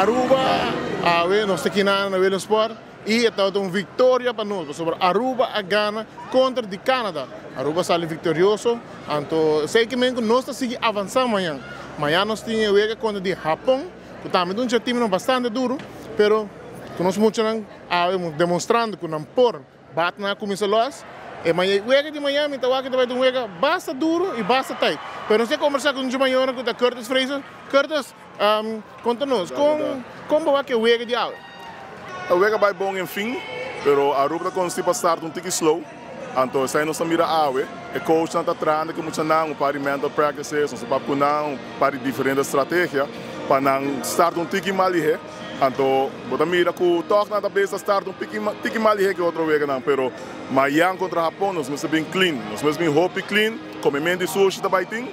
Aruba, awe nos ta kina na Williamsport y e tabata un victoria pa nos pasobra Aruba a gana contra di Canada. Aruba sali victorioso, anto esey ke men cu nos ta sigui avansa mañan. Mañan nos tin e wega contra di Japon cu tambe ta un teamnan bastante duro, pero cu nos muchanan awe demostrando cu nan por. Batman a cuminsa los. E wega di mañan mi ta wak ta bay ta un wega basta duro y basta tight. Pero nos tin conversa cu un dje mayornan cu ta Curtis Fraser. Curtis, conta nos, con con bo wak e wega di awe? E wega bay bon en fin, pero Aruba ta consi pa start un tiki slow. Anto esey nos ta mira awe. E coachnan ta trahando cu muchanan un par di mental practices, nos ta papia cu nan un par di diferente strategia pa nan start un tiki mas lihe. Anto bo ta mira ku tòg nan ta bes ta start un piki tiki mas lihé ke otro weganan, pero mayan kontra Hapon nos mester bin clean, nos mester bin hopi clean, komemento di sushi ta bai tin,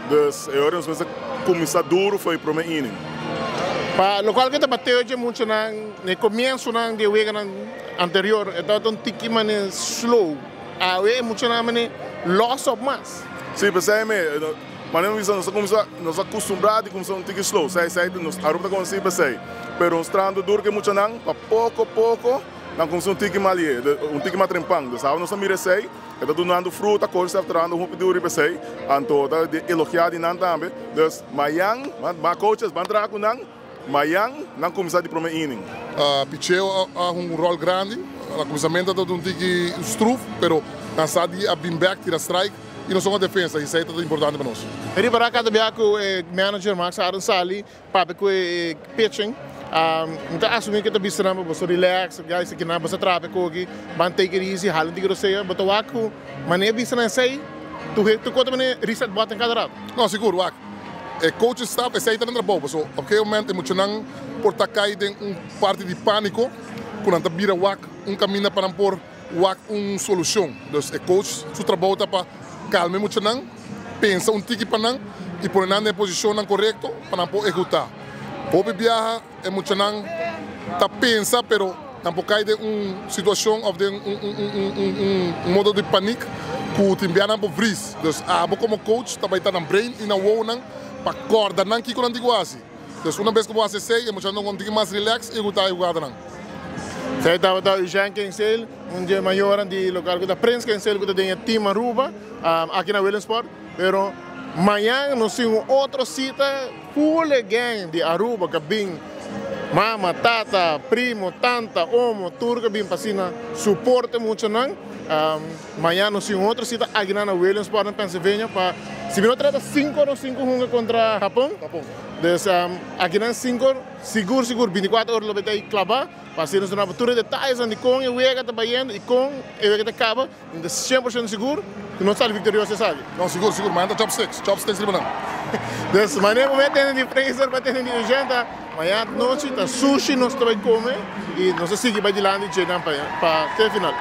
dus e ora nos mester kuminsá duru for e promé inning. Pa lokual ke ta bateo dje muchanan na e komiensonan di e weganan anterior e tabata un tiki manera slow, awe e muchanan manera lòs op mas. Sí, p'esei me. Manera mi bisa nos a cuminsa nos a custumbra di cuminsa un tiki slow esey esey nos Aruba ta conoci pa esey pero nos trahando duro cu e muchanan pa poco poco nan cuminsa un tiki mas lihe un tiki mas trempan dus awe nos a mira esey e ta dunando fruta coach staff trahando hopi duro riba esey anto ta di elogia di nan tambe dus mayan ma coaches ban traha cu nan mayan nan cuminsa di prome inning. Picheo a hunga un rol grandi na cuminsamento a ta un tiki stroef pero nan sa di a bin bek tira strike. Y nos son a defensa y esey ta importante pa nos. Riba raca ta bia cu e manager Max Arends sali papia cu e pitching. Mi ta asumi cu e ta bisa nan pa boso relax, guys aki nan boso trapia cu aki, ban take it easy, hala un tiki rosea. Bo ta wak cu manera bisa nan esey, tur tur cos ta pone reset button cada rato. No, sigur, wak. E coaching staff esey ta nan trabou, paso op gegeven moment e muchanan por ta cay den un parti di panico cu nan ta bira wak un caminda pa nan por wak un solucion. Dus e coach su trabou ta pa calma e muchanan, pensa un tiki pa nan y pone nan den e posicionnan corecto pa nan por ehecuta. Hopi biaha e muchanan ta pensa pero nan por cay den un situacion of den un modo di paniek cu tin biaha nan por vries. Dus abo como coach ta bay ta nan brain y nan wowonan pa corda nan kico nan tin cu haci. Dus una bes ku bo hasi esei, e muchanan un tiki mas relax i guta e hugadanan. Esei tabata Eugène Kingsale, un dje mayornan di lokal ku ta Prins Kingsale ku ta den e team Aruba aki na Williamsport. Pero mañan nos tin un otro sita full e gang di Aruba ku a bin, mama, tata, primo, tanta, omo, tur ku a bin pa asina support e muchanan. Mañan nos tin un otro cita akinan na Williamsport na Pennsylvania pa si mi no trata 5 or 5 hunga contra Japon. Dus akinan 5 or sigur sigur 24 or lo bay ta ahí claba pa asina nos ta naba tur e detayesnan di con e wega ta bayendo y con e wega ta caba. Mi ta 100% sigur cu nos sali victorioso esaki. No sigur sigur mañan ta chopsticks chopsticks riba nan. Dus manera cu mi a tende di Fraser pa tende di Eugene ta mañan anochi ta sushi nos ta bay come y nos ta sigui bay dilanti dje nan pa te final.